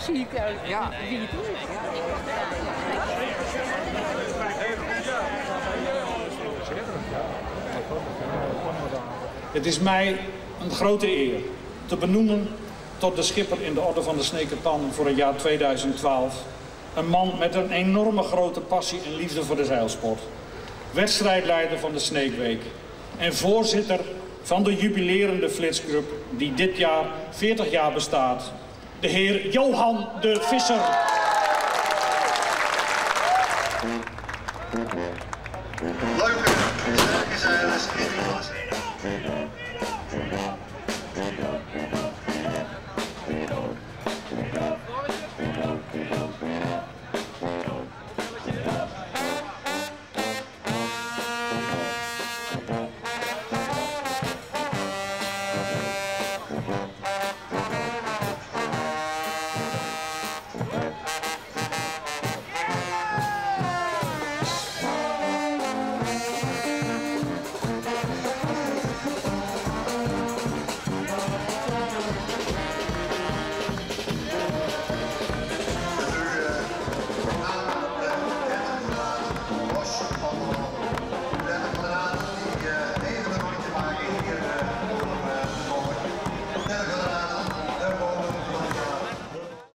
siik wie it ek. Het is mij een grote eer te benoemen tot de schipper in de orde van de Sneker Pan voor het jaar 2012. Een man met een enorme grote passie en liefde voor de zeilsport. Wedstrijdleider van de Sneekweek. En voorzitter van de jubilerende Flitsclub die dit jaar 40 jaar bestaat. De heer Johan de Visser. Leuke, sterke zeilers in de klasse.